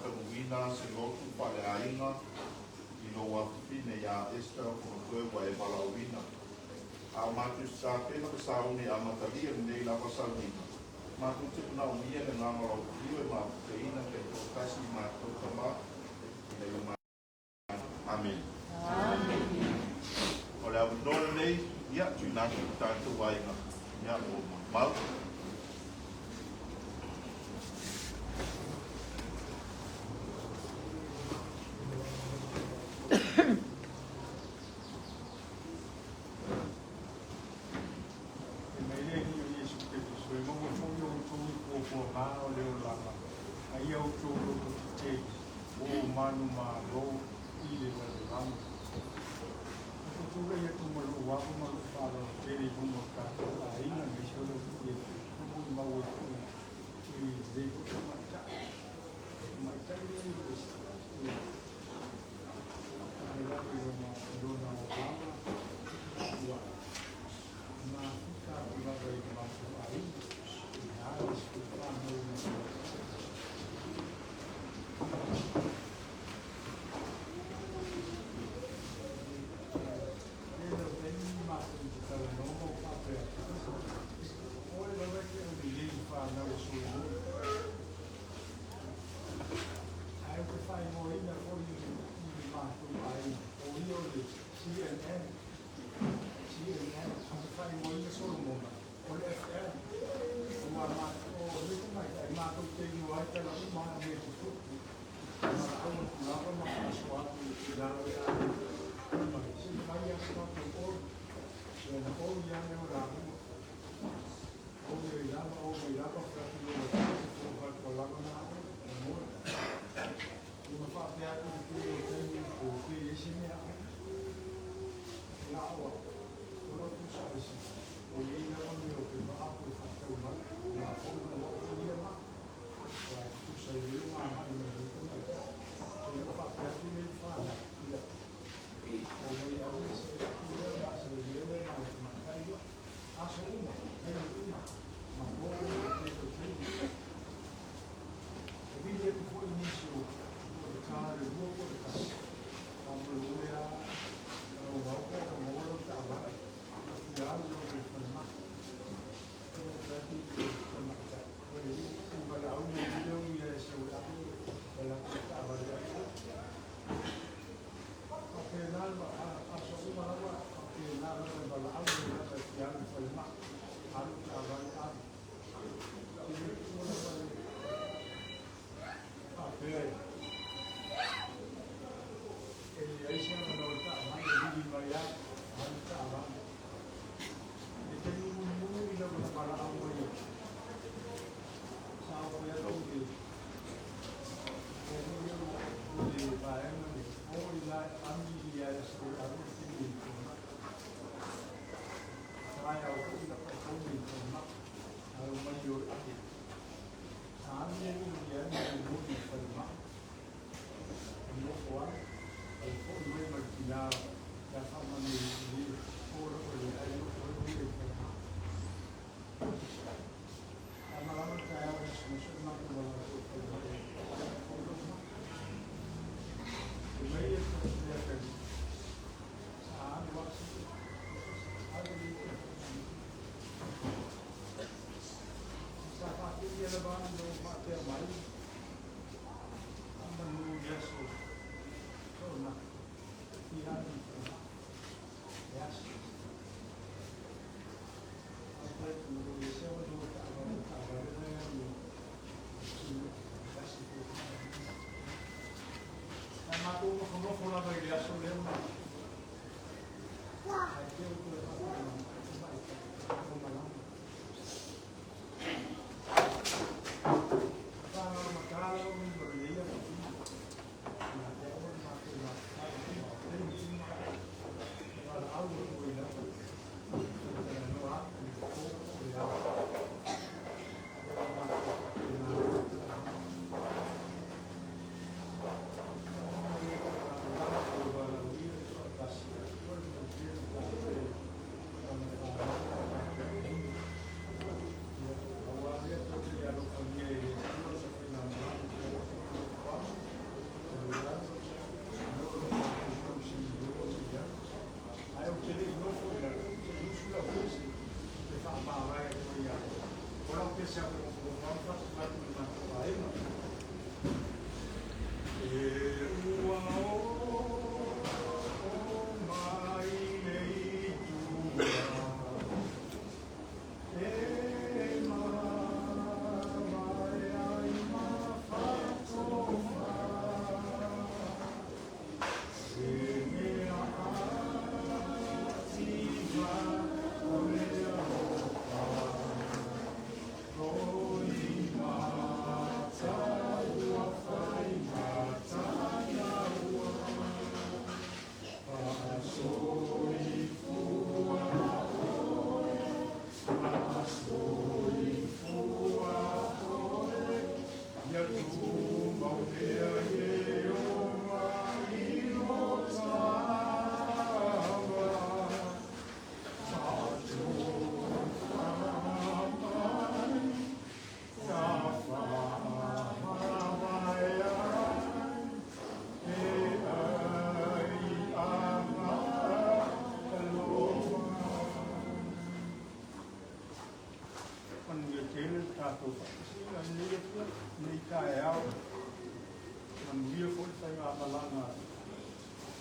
Faataunuuina se lotu faaleaiga i lou afafine ia Esther Fonotoe ua e valaauina. A o matou tapena ma sauni e amatalia lenei lava sauniga, matou te manaomia le agaga o lau afio e mafutaina taitoatasi i matou tama ina ia. Amene. O le avanoa lenei, ia, tuuina atu i le tatou aiga, ia, mo mau. E mai le Alii o Iesu Keriso, e maua foi outou i puapuaga o le olaga, a ia outou lototetele, ua ou manumalo i le lalolagi. Ua ou tulai atu ma lou ava ma lou faaaloalo tele i luma o le tatou aiga, aemaise o le alii e molimau ai foi i lenei foi tamaitai. Tamaitai lea i le lava i lona olaga, ua mafuta atu lava i le matou aiga, i le 14 na CNN, CNN, faaigoaina Solomona, o le FM. Ua o le tamaitai matou te iloa ai tala uma a mea tutupu. Valaau atu lava ma faasoa atu i lalo e aiga. Mai, se i fai lava se tatou olu. Ia ona olu lava lea o laua. Olu ai lava, olu ai lava, fai atu loa e fo na oe, e moe. Ua faapea atu le tele o taimi po o i ai se mea. La oa, o lo tusa ai se, o i ai lava mea o te vaapu e faatau mai, la foi na ua ia ma. Ua e tusa i le agai mai le tamaitai. E le o faapea atu le whanau, ia, o mai au e se atu lea ma se lea ma le tamaitai ia. Aso uma, taimi uma, ma po uma te o taimi. E vili atu foi nisi o le tā le lua po o le tasi. Faamolemole lava, o au po o maua lau taavale. Ia alu lau i le falemai. O le atu i le tamaitai. O le valaau le lea ia e sau e ave o la taavale ai. Faapena aso uma lava, faapena lava e valaau le lava e fia alu i le falemai. Alu taavale alu. E le tuua lava le faapea e leai se avanoa o le taavale e vili mai lava, alu taavale. Le taimi mulimuli lava na valaau mai ai. Sa oo ai atu i le vaega le o i la ami i a sa o alu i le tona. Taeao foi na faitau i tona. Au mai o ake. Sa ami ai i ai ma le moni i falemai. E nofo ai, ai foi mai ma le tina ia faamanu i le o le ai o o le i falemai. A malama taeao e aso ma tu wala o falemai. E mai e te lea kai. Sa alu a se. Alu i te. Sa whaatia le vāni no whaatea mai. A manu i aso. Tōna. I alu i falemai. Yes. A pai tu e se o no taavale taavale na ia no. Asi ko. Na mātou nofonofo lava i le aso lea ma. Ai te o toe whaatea mai o malama. Whānau matala o ni o le ia Ia te o le mātou nā whānau te uma. Wala au o i lava. Te noa atu i te pō o le ao. Ia mātou te nā.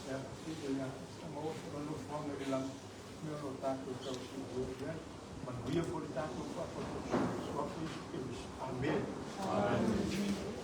Le alafia ia maua se nofoaga i le lagi mea o lo tatou tausiuo i ai. Manuia foi le tatou faapato suafa Iesu Keriso. Amene. Amene.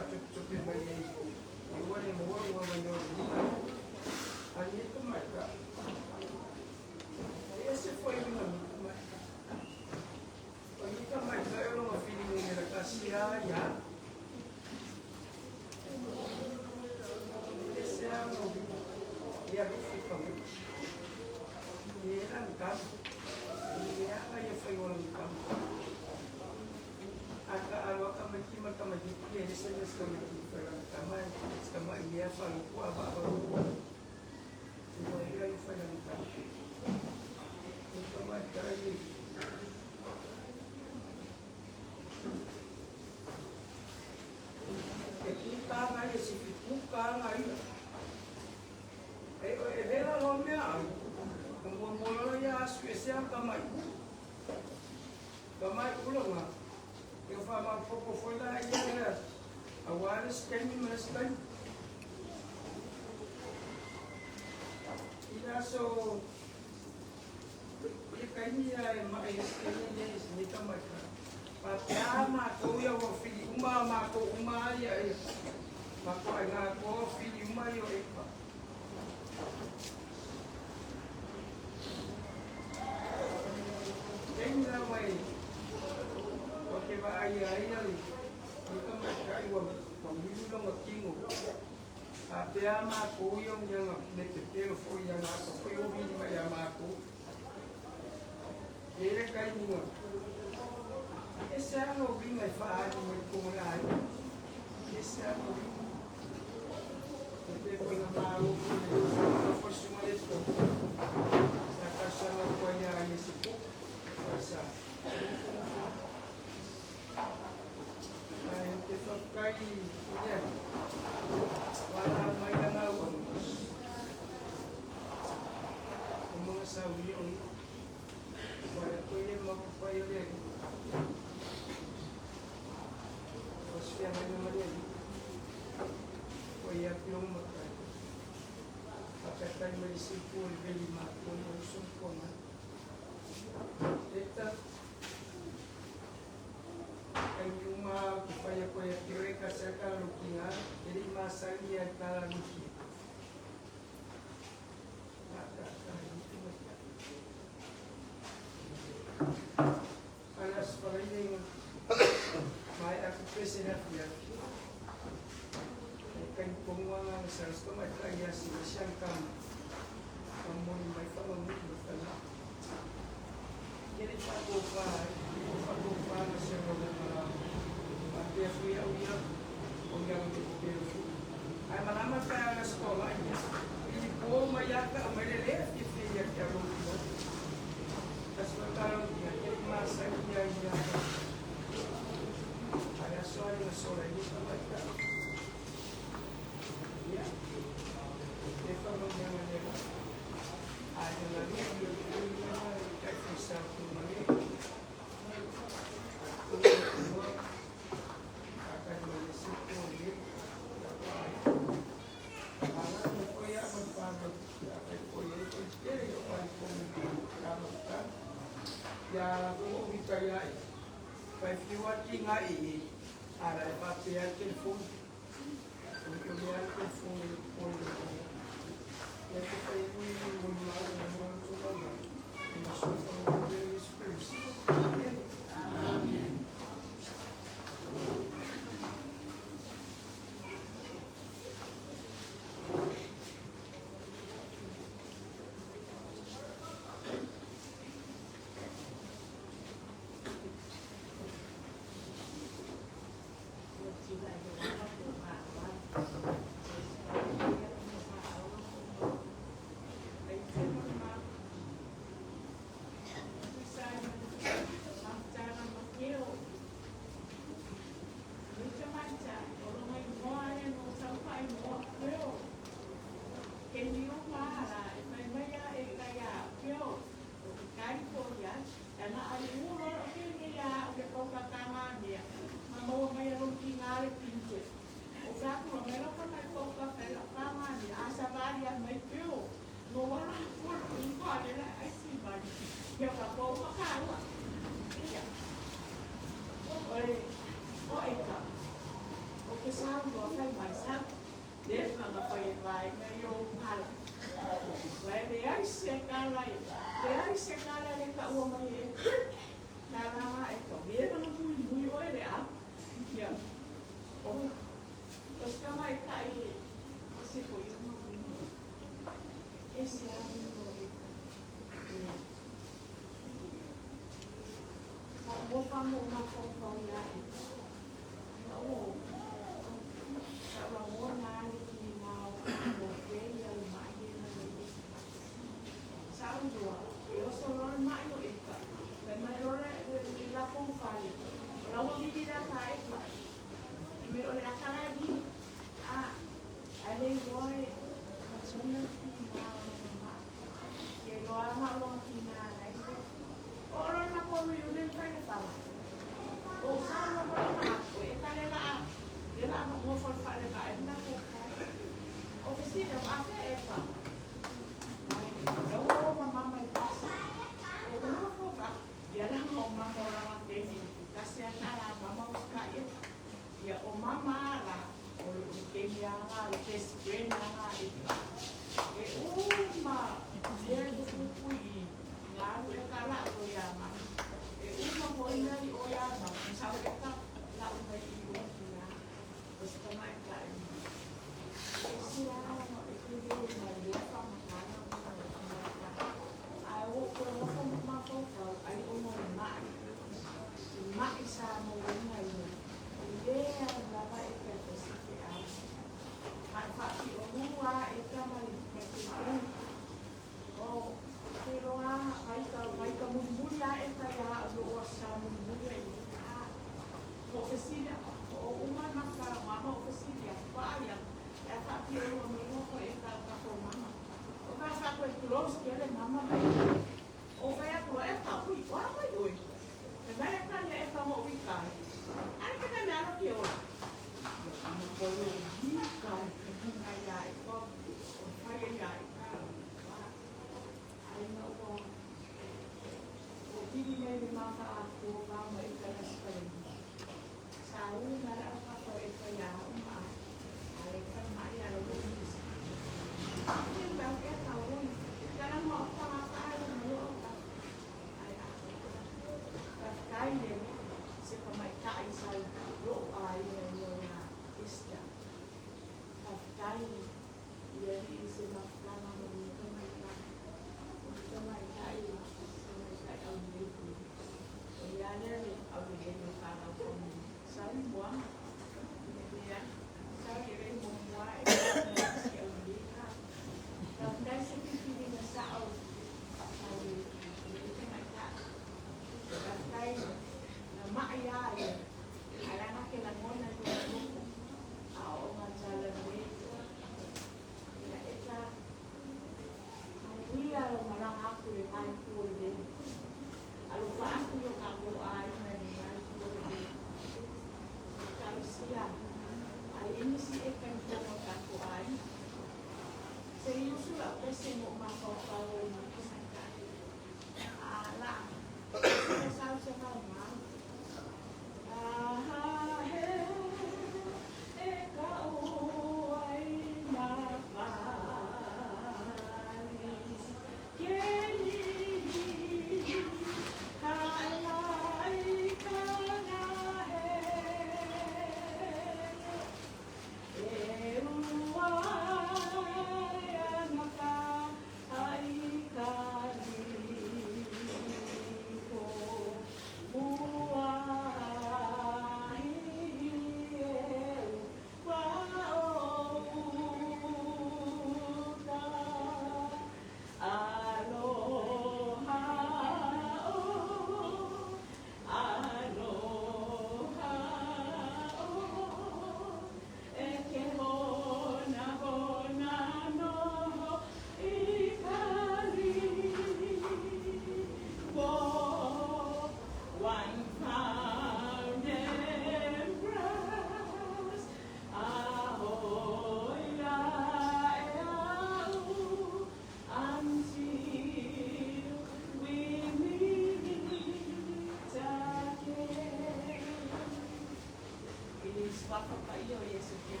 Amen.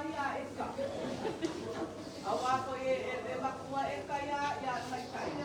Ia eka. Aua ko e e makua e ka ia ia mai kai.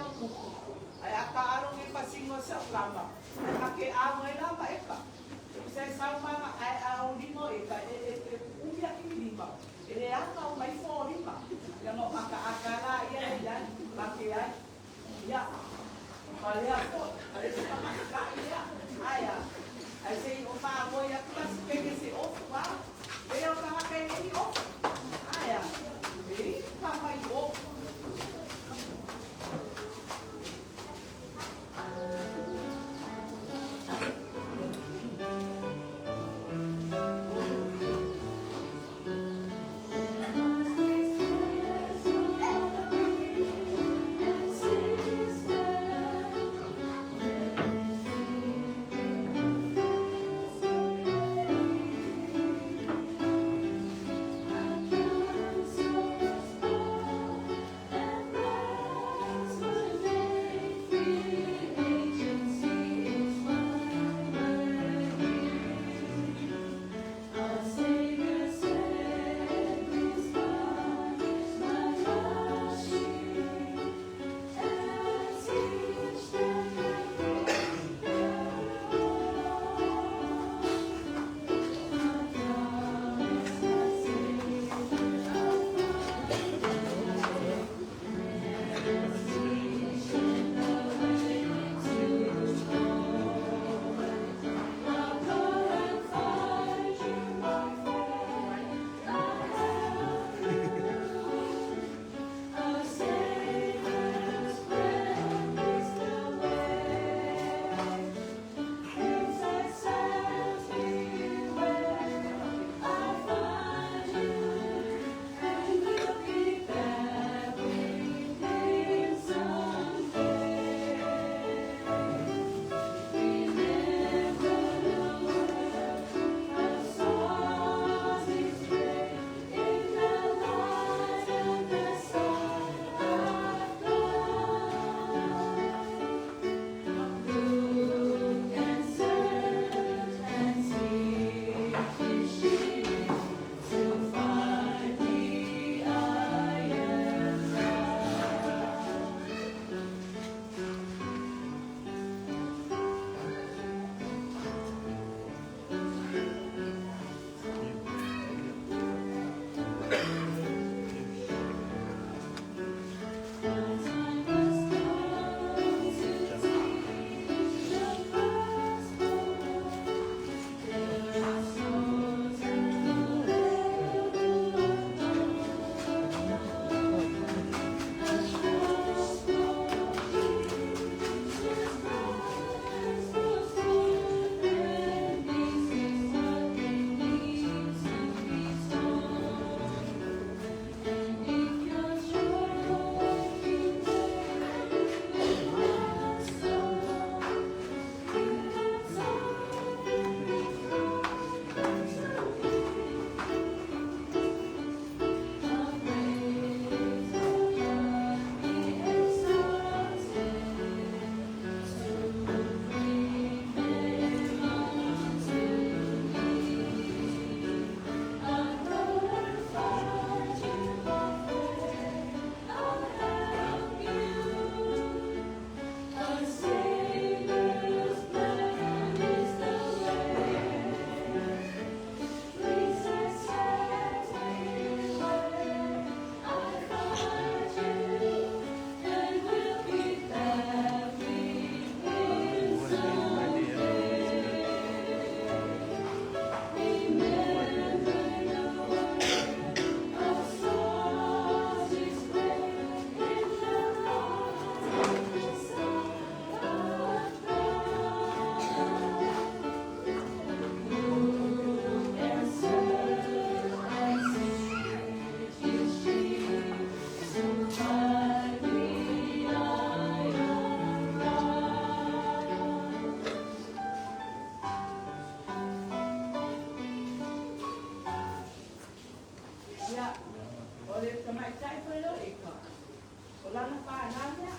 lana whānau mea.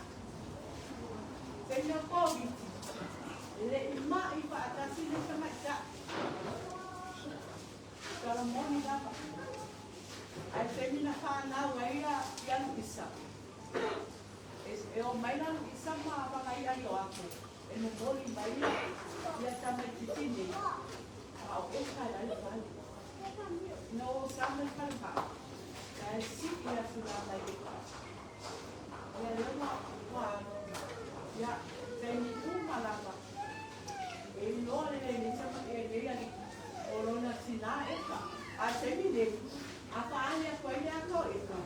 Taimi o Koviti, e le i ma'i faatasi le tamaitai. Tala moni lava. Ae taimi na whānau ai ia Luisa. E o mai la Luisa ma whangai ai o ako. E momoli mai ia tamaitiiti nei. A o eka la le fale. Ina o sa mai fale wha. E siki atu la mai eka. Ia lea ua ia taimi uma lava. E iloa lelei nei sama e nei ali o lona tinā eka. A taimi nei, a whaale atu ai le ata o eka.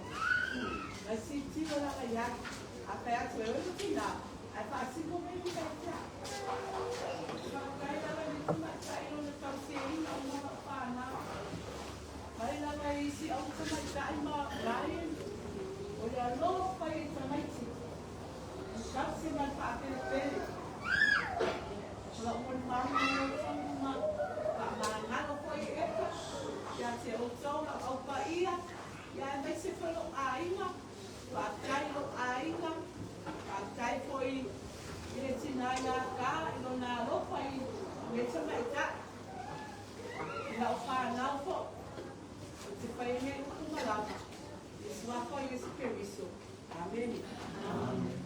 Na sitilo lava ia a whai atu e oe tinā. Ai whaasiko mai ni kai tea. Whakakai lava ni tamaitai lona tausiaina o ma whānau. Mai lava isi au tamaitai ma Ryan. O le alofa i tamaiti. Tausi ma le whaapelepele. O la umoni mauna o tau ma whaamangalo foi e eka. Ia te o tau la au paia. Ia e mai se foi lo āinga. Whaakai lo āinga. Whaakai foi i le tina ia ka i lona alofa i le tamaitai. I lau whānau fo. O te whai nei uku malama. I suafa o Iesu Keriso. Amen. Amen.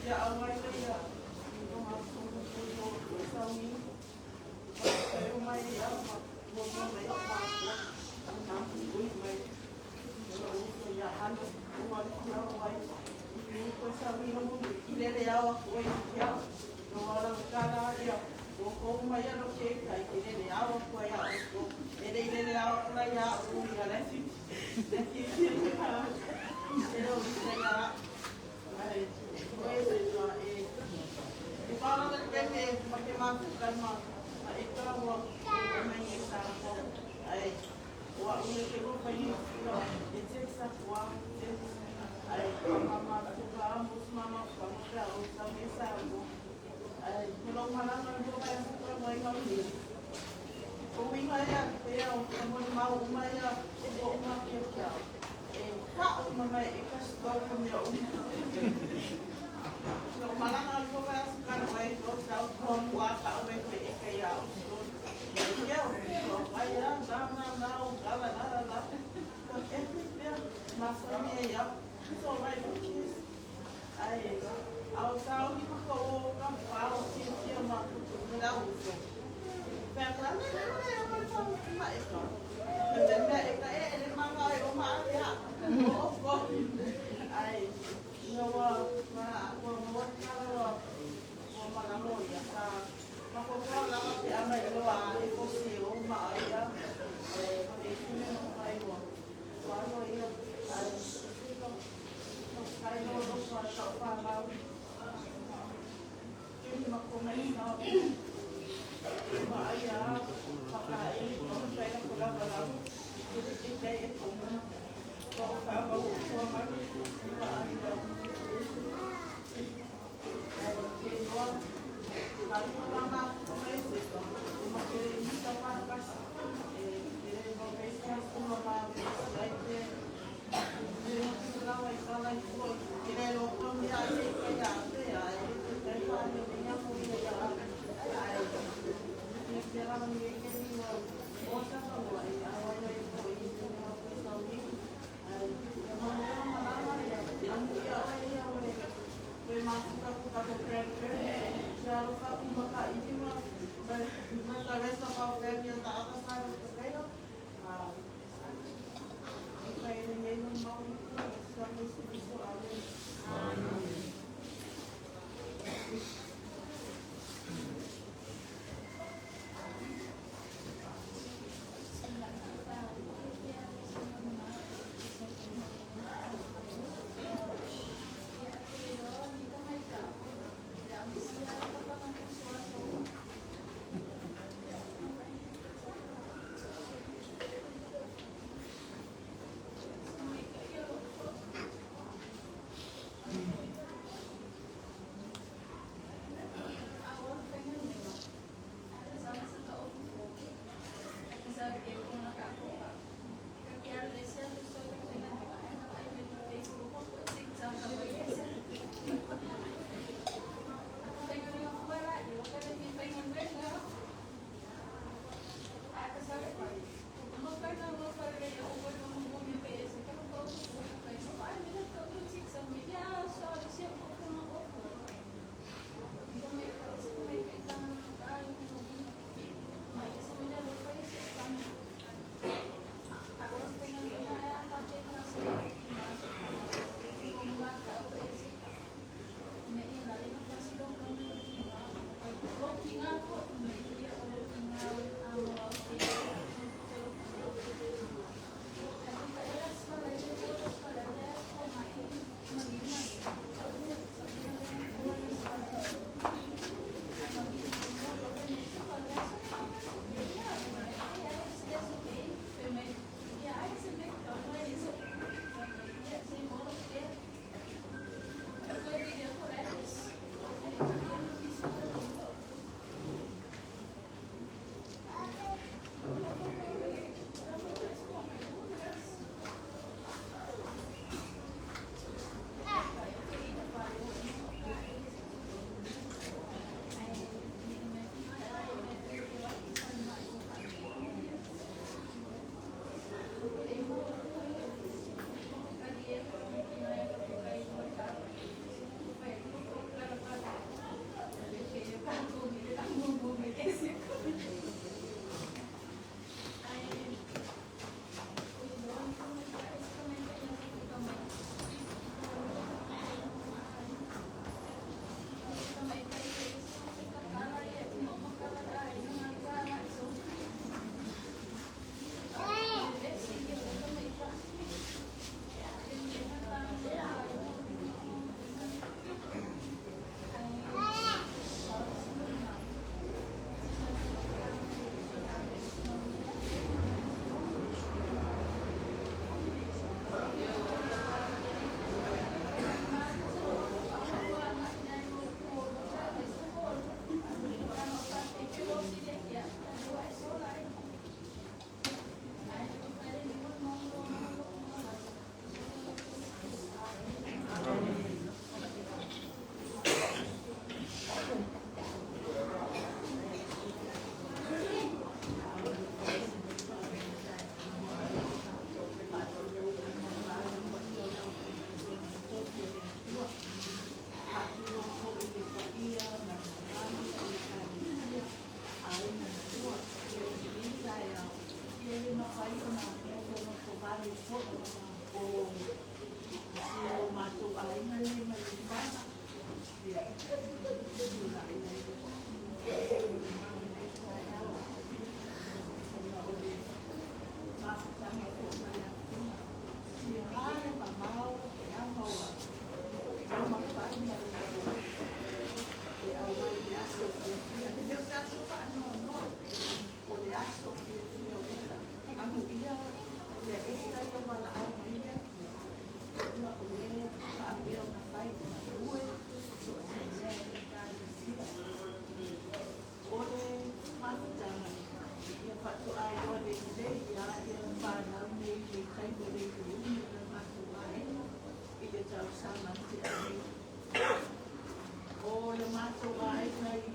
Yeah,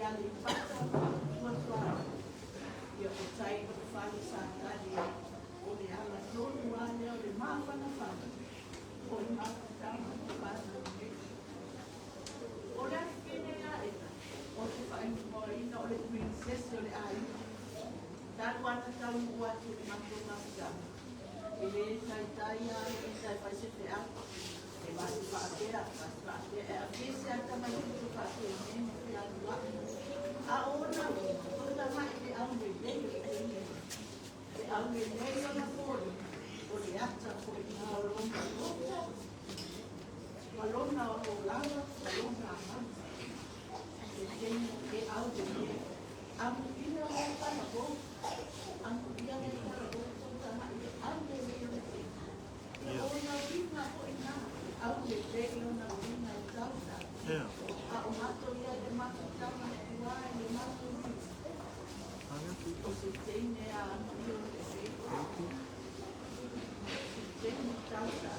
Aleipata ma Tuatuaga. Ia o tai o le fale sa tali ai, o le ala tonu lava lea o le mafanafana o le mafutaga ma fanau nei. O le afafine ia Ena, ou te faaigoaina o le Princess o le aiga. Talu lava ona taunuu atu i le matou mafutaga, e le taitai lava Luisa e fai se feau. E ma te faapea, ma te faapea, e avea se tamaitiiti faapenei ma fealuai. A o ona tagai i le aulelei o le taimi nei. Le aulelei o na foliga, o le ata foi lena o lona loto, ma lona olaga, ma lona agaga. Se taimi e aulelei. Amuia lea talavou, amuia lea talavou, tagai i le aulelei o le taimi. Ia o ona uiga foi na, aulelei ona uiga e tausa. A o matou ia i le mafutaga i tua i le matou o se teine a amio lelei. Se teine tausa.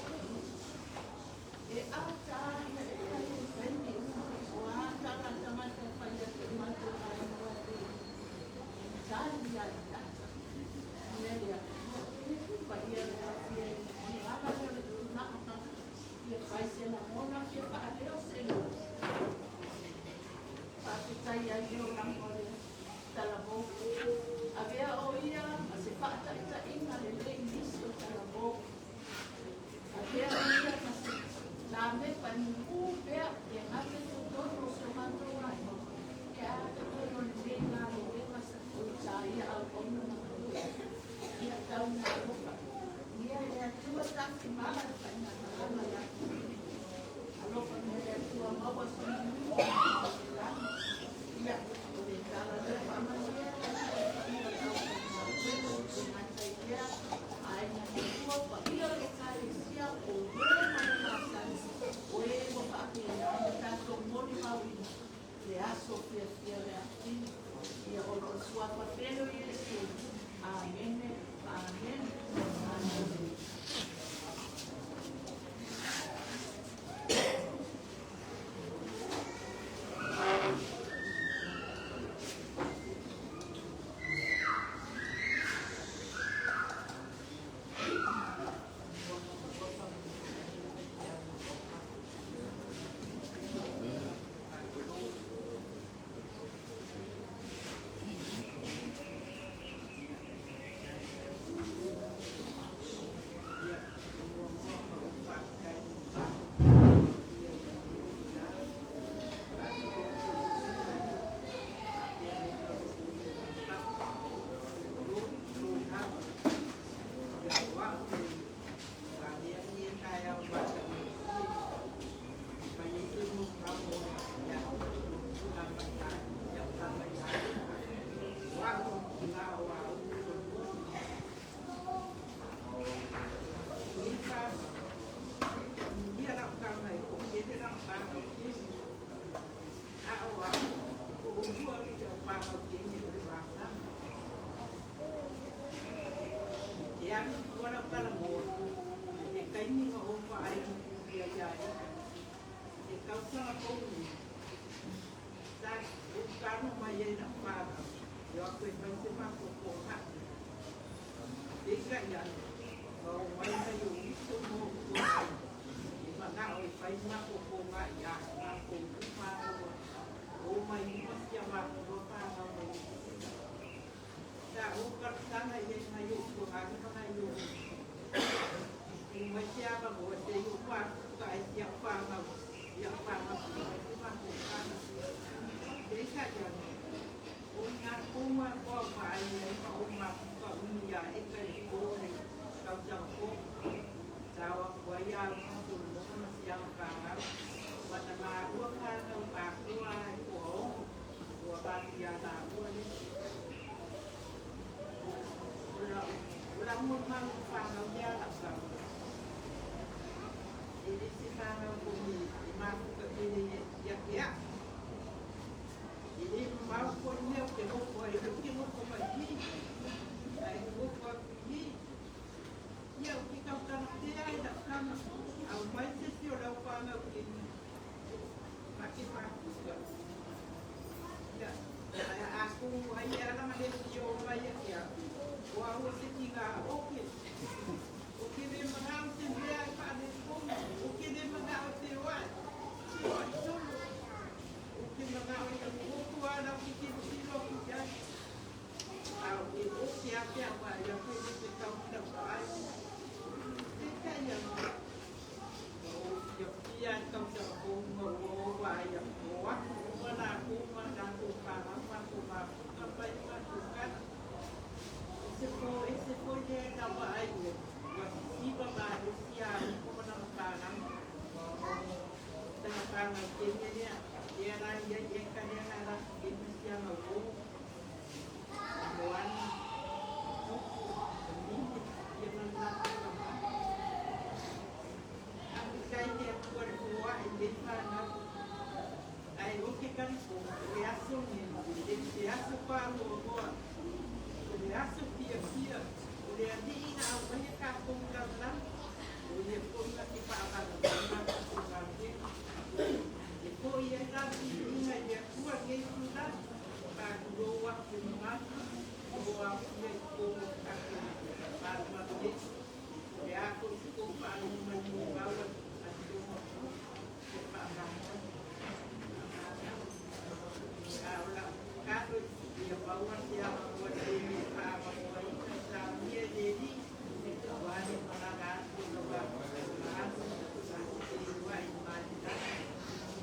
E ata ia e fai e taimi o a tala tagata e fai atu i matou aiga te tali a i ata. Mea le Atua, paia le afia o le ala lea o le tunaa ia fai se lagona fia faaleo se leo. Faafetai ai le olaga o le talavou. Avea o ia ma se faataitaiga lelei i nisi o talavou. Avea o ia ma se lamepa e mumu pea e gate totonu o si o matou aiga. E a totonu o lenei galuega sa ia auauna ma galue. Ia tau na alofa. Ia le Atua tafimala le faigapalama ia te Alofa me le Atua maua se manuia ma se lagi. Ia, o le tala lea faamanuia le Atua i le paia o le aufaigaluega, e gata i lea, aiga matua, paia o le Ekalesia, o e ma le masani, o e ua faapena ona tatou molimauina le aso fiafia o le afafine. Ia, ona o le suafa pele o Iesu. Amene, amene, amene. maua se tiga oke. O ke le mangao te mea e whaaneponu. O ke le mangao te oa. Te oa i tolu. O ke mangao i tamu oku ana ki te tiro ki te ai. A o ke o ke a pea wa ia koe le te tau tau ai. Te kai a o ia pia tau tau o nga o wa ia o aku o la ko ma la ko pa la ma ko ma ka pai ma ko ka. Se po e se po ye na wa ai o wa si ba ba o si a ko na pa na. Ta pa na ke ni ya ye na ye ye ka ni na la ke ni si a ma o. Moan tu ni ye na na ka ma. A mi kai te ko le ko a e le pa na. Ai o ke kan ko le aso ni le te aso pa o o. O le aso fia fia o le ani ina au mai ka ko ka la. O le ko na te pa pa na ko ka ke. E ko ia la ina ia kua ke tu la pa ko wa ke ma o a ke ko ka ke pa ma ke. E a ko ko pa ni ma ni ba wa a tu ma ko pa ma. A la ka ko ia ba wa ia wa te ni pa ma ko i ka sa mi e le ni wa ni pa na ka ko lo ba ma sa te wa i ma ti ta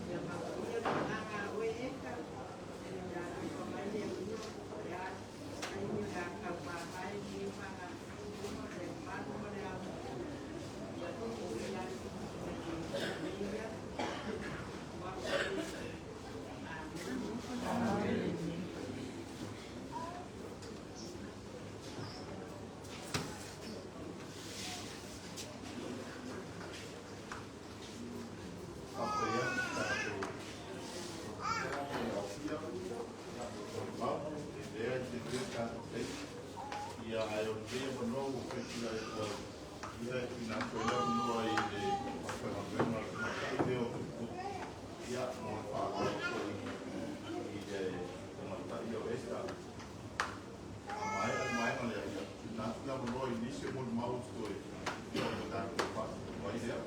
ia ma ko ia na ka o e ka ia ko mai le ia ai ni ka ka pa mai ni pa na ko le ma ko le a ia ko ia ni ia wa Amen. Ia ai o te mano o whetira e kua ia e tina koe lau noa i le whakangawena matai leo te puku ia mo le whākau koe i le matai o esta a mai a mai na lea ia tina tina manoa i nisi o mo le mau toe ia o te tātou wha mai lea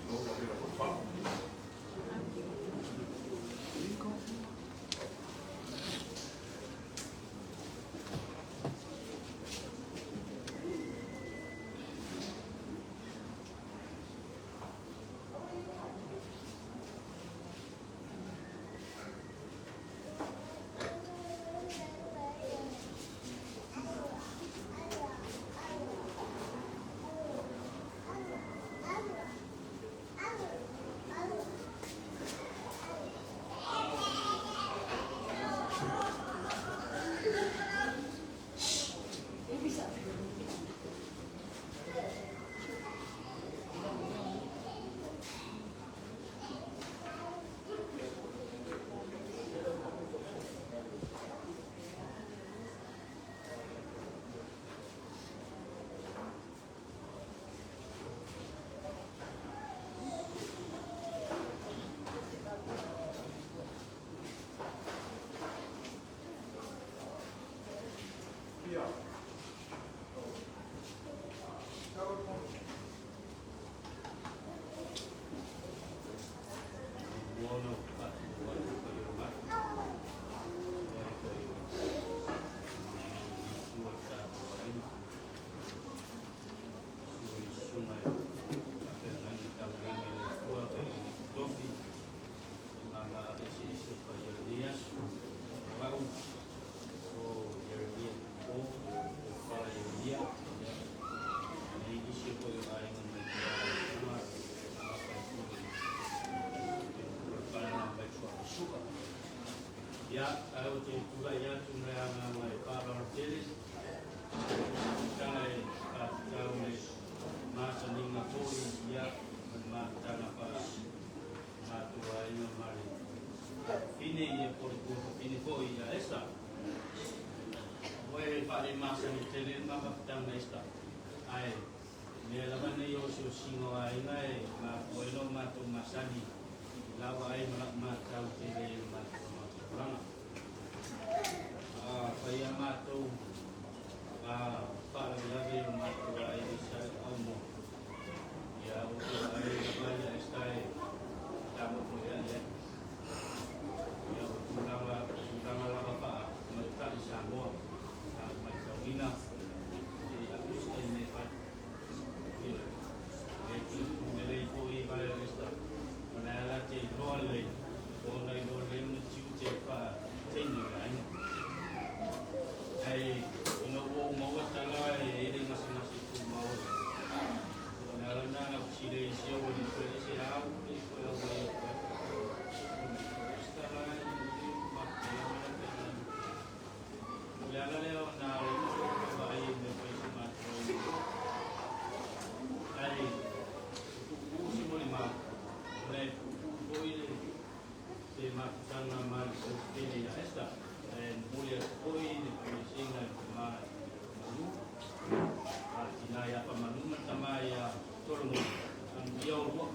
no wa hera ko wha. Ia, au te tula ia tu mea ngā mai pālor tele. Tanga e pātau me māsaninga tōi ia man mātanga pā mātua inga mare. Fine ia pore kua fine koi ia esta. Oe whaare māsani tele mapatanga esta. Ai, mea lava nei o se o singo a inga e mā koelo mātou masani. Lawa ai mātau tele mātou mātou. Whai a mātou mafutaga ma le toafafine ia Esta. Ae momoli atu foi le faamaisega i le tama Malu, a le tina ia Faamalu ma le tama ia Solomona. Amuia olua.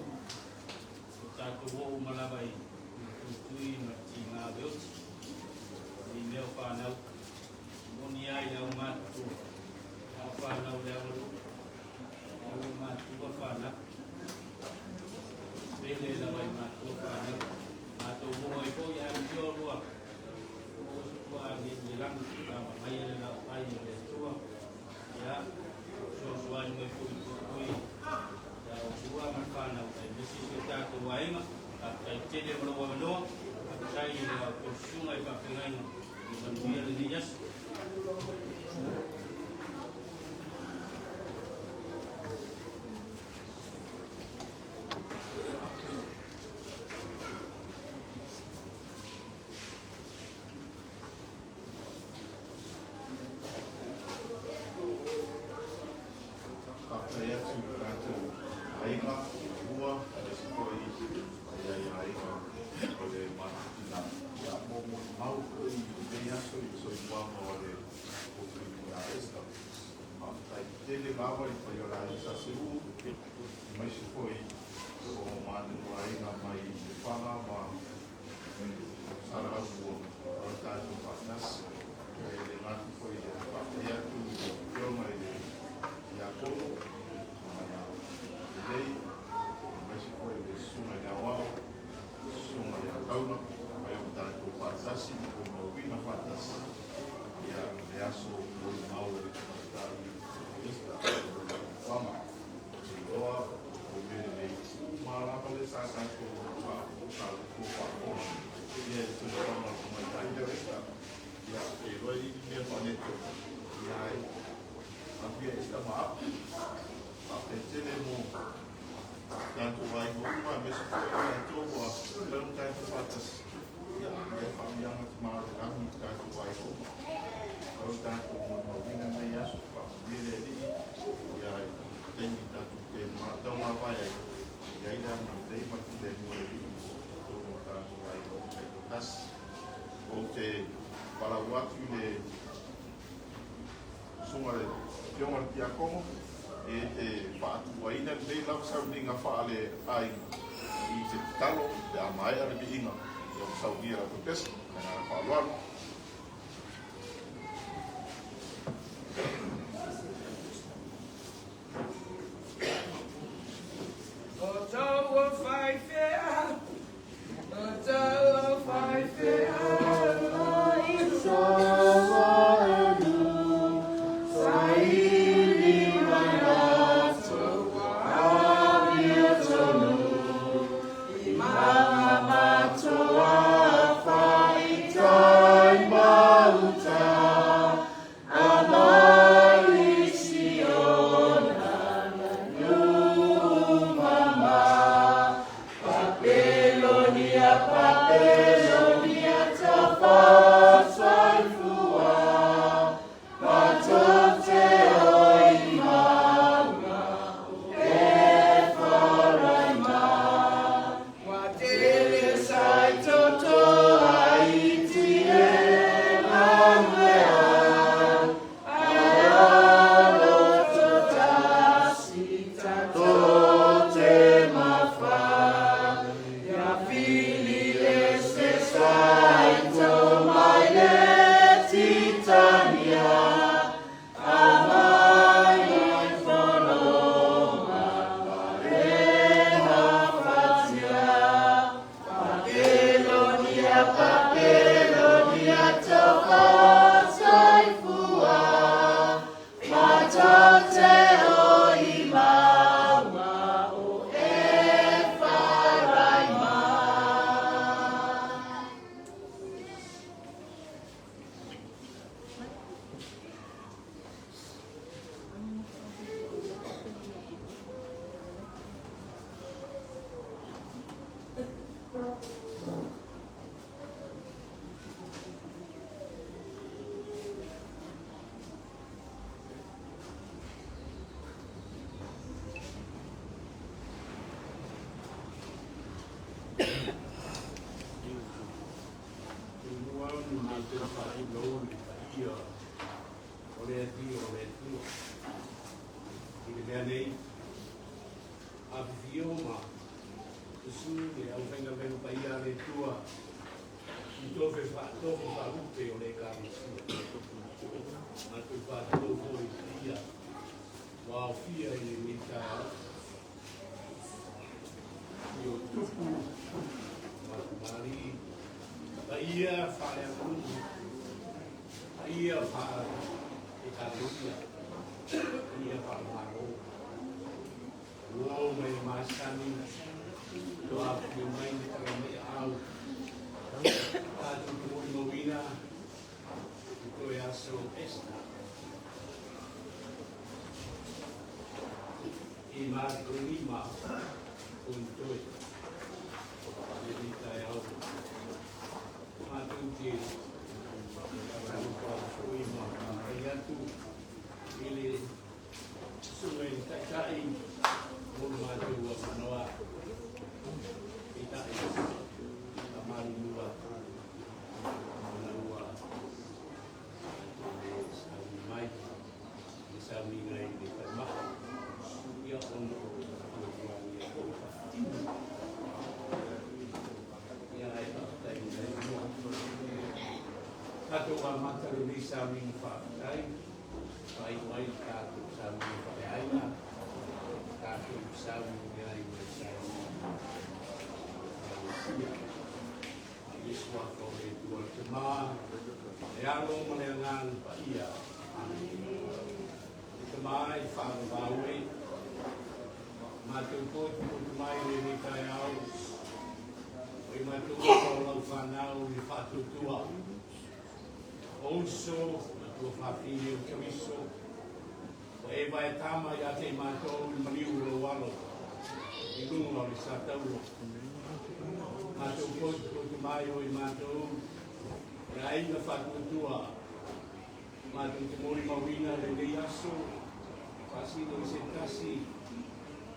O tatou oo uma lava i le tuitui ma le tiga o le oti i mea o fanau. Moni lava i le aumatutua, a o fanau i le aganuu, a ua matua fanau. Pele lava i matua fanau. Matou oo ai foi ae amio olua. O se tuaa i lagi, maia le laoai o le Atua. Ia, fesoasoani mai foi i tuitui ia olua ma le fanau aemaise si o tatou aiga. Faafetai tele mo lou avanoa. Faafetai i la outou susuga i faafeagaiga. Ia manuia lenei aso. Faafetai atu i le tatou aiga lua, aemaise foi i aiga o le matou tina. Ia, mo molimau foi i lenei aso i le soifuaga o le toafafine ia Esther. Faafetai tele lava i le paia o le aiga Sa Seuu, aemaise foi o matou aiga mai Lefaga ma Salamaua o le tatou faatasi. E le gata foi i le faafetai atu i le afioga i le Tiakono, ia Lelei, aemaise foi le susuga i le Aoao, susuga ia Taula, mai o tatou faatasi ma molimauina faatasi ia le aso molimau o le tamaitai Esther Fama. Iloa o mea lelei uma lava le sa tatou faafofoga ia i le soifuaga o le tamaitai lea o Esther. Ia, e iloa i mea faaletonu ia ai manuia Esther ma au. Faafetai tele mo tatou aiga uma, aemaise foi o tatou ua fai ona tatou faatasi. Ia, ia faamanuiaga te malo i lagi i tatou aiga uma. O le tatou molimauina lenei aso, faamanuia le Alii, ia taimi tatou te taumavae ai, ia ai le agalelei ma le filemu o le Alii i totonu o tatou aiga uma taitoatasi. Ou te valaau atu i le susuga le afioga i le Tiakono e te faatuaina lenei lava sauniga faale-aiga i te tatalo pe a maea le viiga ia ua saunia lau pepesa. Ma le agaga faaaloalo. O tau o whai whea, o tau o whai whea, Matou faatulou i le paia o le Alii o le Atua. I le mea nei, afifio ma susu le aufaigaluega paia a le Atua i tofe faalupe o le Ekalesia. Matou faatulou foi i le paia ua aofia i lenei taeao. I o tupu ma tamalii, paia faaleaganuu, paia faale-Ekalesia, paia faale-Malo. Ua oo mai le masani, ua afifio mai le tala mai aau, tatou te molimauina i toe aso Esta. I matou lima o i toe. Lenei taeao, matou te faatalofa foi ma faafetai atu i le susuga i le Taitai mo le matou avanoa. Peitai, faamalulu atu ona ua matou le sauni mai le sauniga i le falemai, ia ona o fuafuaga ia foi faatino. Ia ae faafetai i le Atua. Tatou amata lenei sauniga faafetai, faaiu ai le tatou sauniga faaleaiga, tatou sauni ai ma le sauniga faale-Ekalesia. I le suafa o le Atua le Tama, le Alo ma le Agaga Paia. Amene. Le Tama e faavavau e, matou potopoto mai lenei taeao, o i matou o lau fanau i le faatuatua. O uso, matua fafine o Keriso, ua e vaetama ia te i matou i maliu o lou alo, i luga o le sataulo. Matou potopoto mai o i matou, le aiga faatuatua, matou te molimauina lenei aso, faasino i se tasi,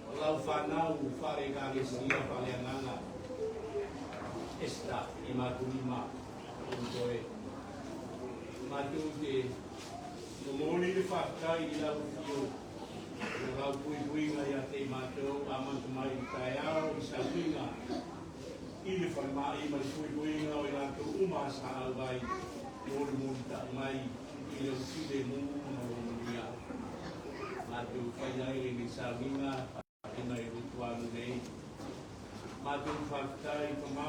o lau fanau faale-Ekalesia faaleagaga, Esta i matou lima o toe. Matou te momoli le faafetai i lau afio, o lau puipuiga ia te i matou amata mai i le taeao i sauniga, i le falemai ma le puipuiga o i latou uma sa auai molimolita'i mai i le filemu ma lo manuia. Matou fai ai lenei sauniga faafina i lutuanu nei. Matou faafetai Tama,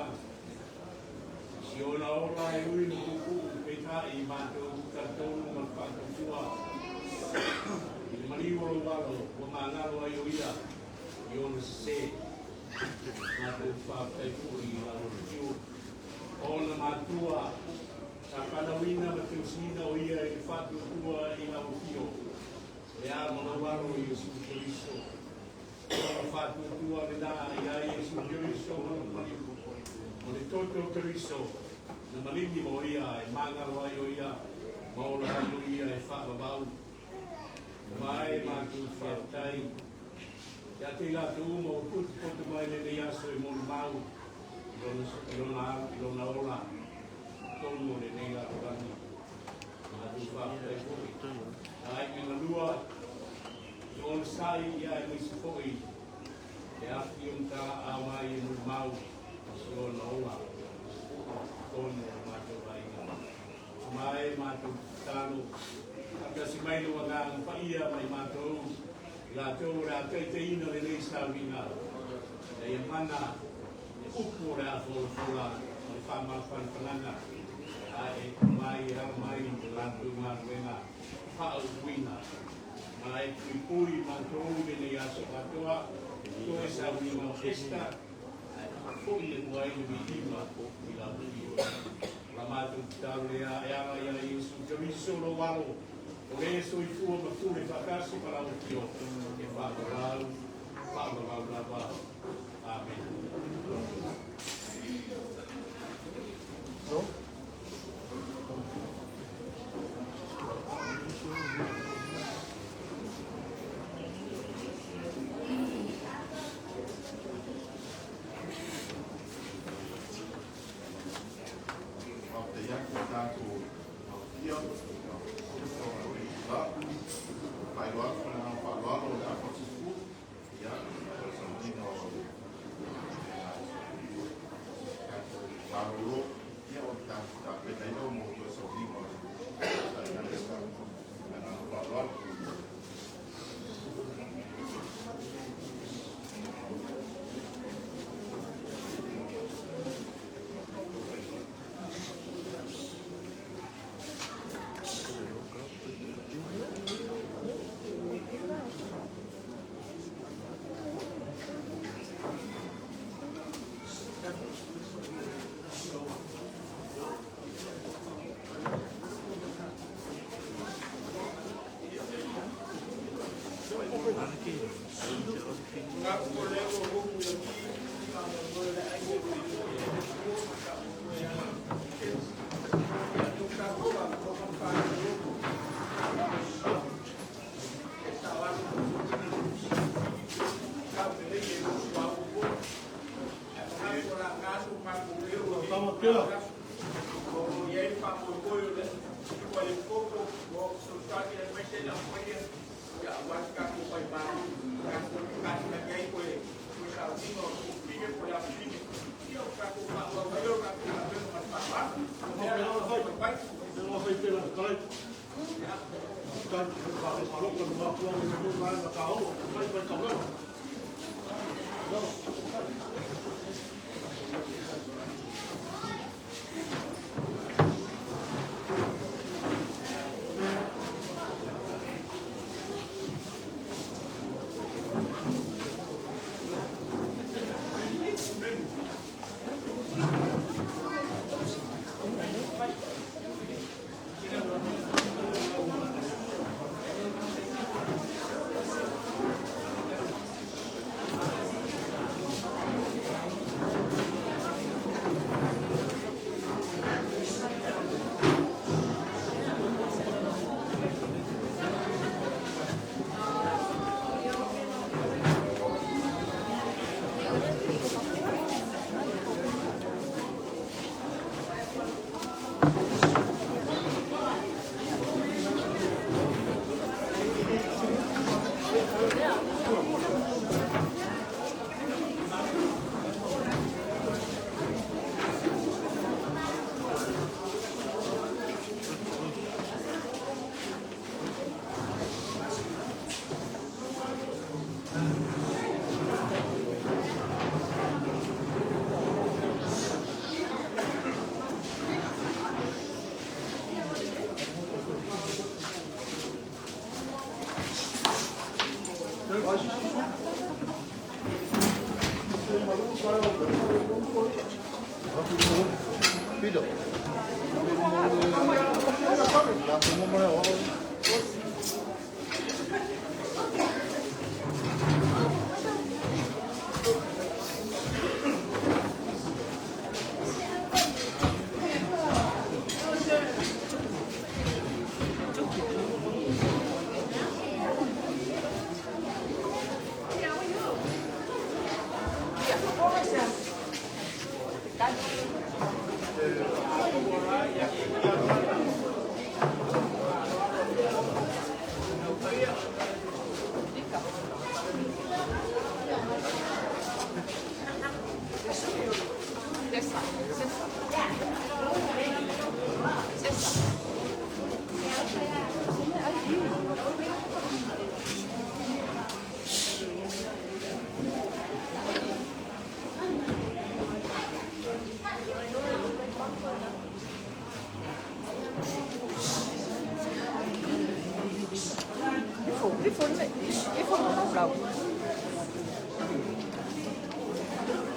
si ona ola e ui le puupuu peitai matou talitonu ma le faatuatua i le maliu o lou alo ua magalo ai o ia i ona sesē. Matou faafetai foi i lau afio ona matua sa fanauina ma tausiina o ia i le faatuatua i lau afio le a ma lou alo Iesu Keriso. Ona faatuatua lena ia Iesu Keriso ma le maliu ma le toto o Keriso na maligi mo ia e magalo ai o ia ma ola ai o ia e faavavau. Mai matou faafetai ia te i latou uma ua potopoto mai lenei aso e molimau i lona ola tonu o lenei lalolagi. Matou faafetai foi aiga galua i onosai ia aemaise foi le afifio ma talaaao mai e molimau si ona ola tonu o le matou aiga. Mae matou tatalo, faatasi mai lou Agaga Paia ma i matou, i latou o le a taitaiina lenei sauniga, ina ia mana le upu o le a folafola ma le faamafanafanaga, ae aumai e ala mai i le latou galuega faauuina. Ma e puipui matou i lenei aso atoa, toe sauniga o Esta, ae faafoi atu ai le viiga i lau afio. O la matou tatalo lea e ala ia Iesu Keriso lou alo, o le soifua ma pule faatasi ma lau afio, e faavavau, faavavau lava. Amene. Faafetai atu i tatou le aumaia, ia aua se tatou faimalu, tatou tatou ai koe sauniga o le fine po o le afafine, ia o tatou faaauau ai o tatou galuega ma le faaaloalo.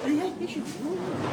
Ia,